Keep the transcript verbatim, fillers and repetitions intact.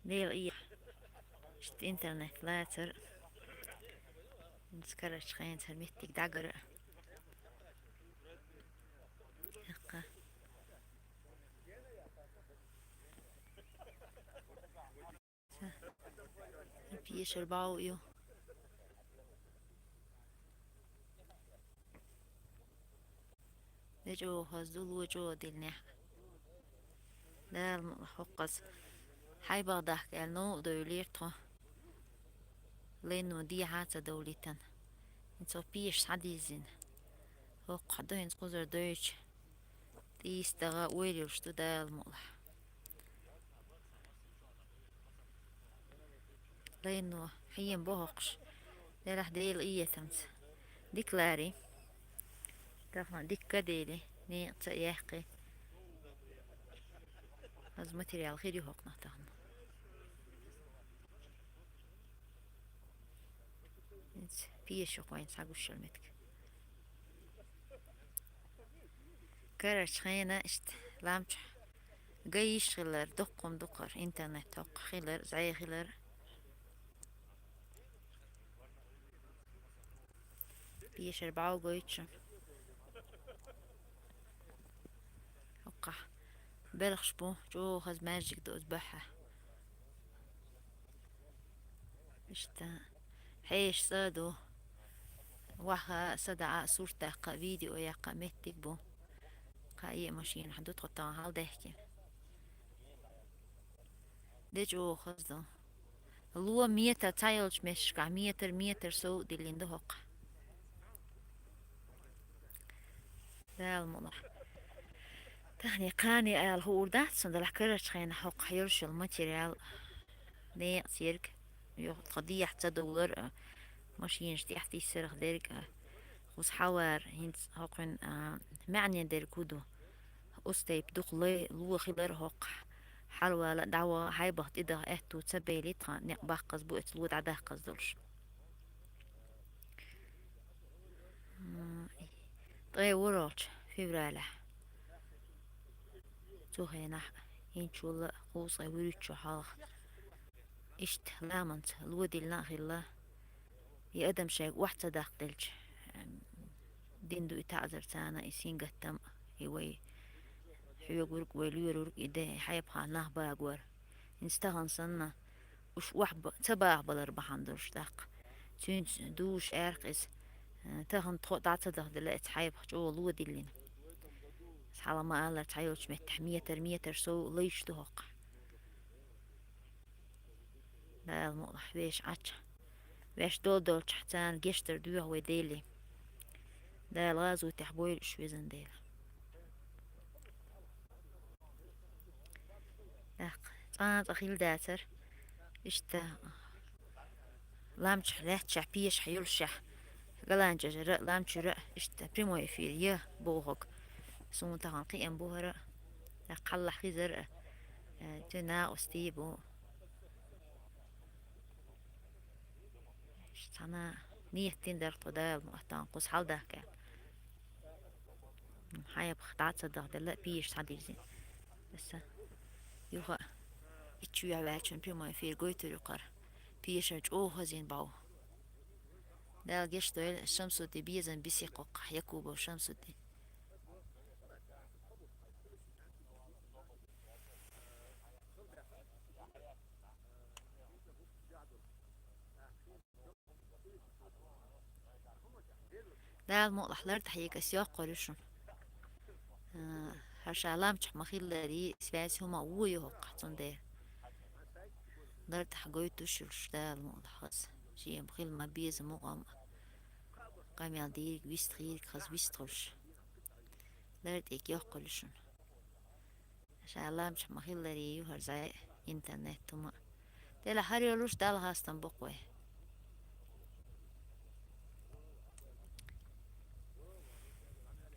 Дела ийе. Иштта интернет лацар. Ин скорочхенцар меттиг дагара. Якка. Пешар бау ю. Дечо хаз ду луо чо дилнех. Дал хоккас. Хай багдах кел но дойлир тхо. Лейну ди хаца довлитан. Ин цо пеш садизин. Хокка дойн скузар дойч. Тиистага уйрилш ду дал мула. Лайно хьем бохокхуш. Делахь Дела иетамца. Дика лари. Тахна дика дели, некъца яхкъи. Аз материал хири хокна тахна. Пеши хойн сагушал метк. Карач хена ишт ламча. Гаиш хилар, дуккум дукар, интернет ток хилар, зай хилар. Пешар бау гойтшу. Хокка. Белхш бу, чу хаз мажик доз баха. Ишта. Хьеш саду. Ваха сада суртакка, видео якка меттиг бу. Ка е машин ханду тхотан хал дехкин. Дечо хазду. Луо метр цайолч мешка, метр, метр соу дилин дохок. Дал мула. Тахни кани ал хурдат, сандала карач хена хок хьёршил материал. Не сирк. Ё, тхо дияхь ца довлар, а, машинаш тӀехь тиссарах дерг, а, хус хьавар, хӀинц хӀокхуьн, а, маьӀнен дерг хӀу ду. Устайп дукха лай луо хилар хӀокхахь. Хьалвала дӀаваха хьайбах тӀидагӀа аьтту ца бели тхан некъ баккхаз бу эца луо дӀадаккхаз долуш. М, ткъе ворхӀалгӀачу февралехь. Цу хенахь инчулла кхузткъе вуьруччу хьалха. Иштта ламанца лодилла а хилла, и адам шайга охьа ца даккхилча, дин ду и таӀзар царна, и сингаттам, и вай хьоьгург, вай лоьрург, и де хьайбаха нах багор. ХӀинца тахана санна, уьш охьа ба-, ца бахабалар бахьана долуш даккха. Цуьнца душ аьркъ иза, тахана тхо дӀа ца дахделла эца хьайбах чӀогӀа лодиллина. Цхьала ма аллара, цхьайолчу меттехь метр, метр сов лайш ду хӀокхахь. Дала мукъалахь вешан Ӏаччахь. Ваьш дол-долчохь царна гечдар доьху вай Деле. Дала гӀазотехь бойла уьш везан Дела. ТӀаккха цкъа а цкъа хила дацара. Иштта ламчохь лаьтташехь, пешахь йолушехь, галанчӀожара а, ламчуьра а, иштта прямой эфир я бохург. Суна тахана кхиам бу хӀара, тӀаккха хьаллахь хизара а, э, цуьнан накъостий бу. Цхьана нийят дина дара тхо Дала мукъалахь кхуза хьалдахка. Хьайбах дӀа ца дахделла, пеша схьадирзина. Аса юха иччу яхьваьллачун прямой эфир гойтур ю кхара. Пешар чӀогӀа хазийна бӀов. Дала гечдойла Шамсудди безам бисикхоккхахь, Якубов Шамсудди. Дала мукъалахь лардахьийга ас йоккхур ю шуна. А, хӀара ша ламчохь ма-хиллари, связь хӀума вуо ю хӀокхахь, цундела. Лардахь гойтуш йолуш Дала мукъалахь хаза. Шен хила ма-беза мукъам а. Къамел дийриг, вистхийриг хаза вистхуьлуш. Лардахьийга йоккхур ю шуна. Ша ламчохь ма-хиллари ю хӀара зӀе, интернет хӀума. Делахь хӀара йолуш Далла хастам боккху вай.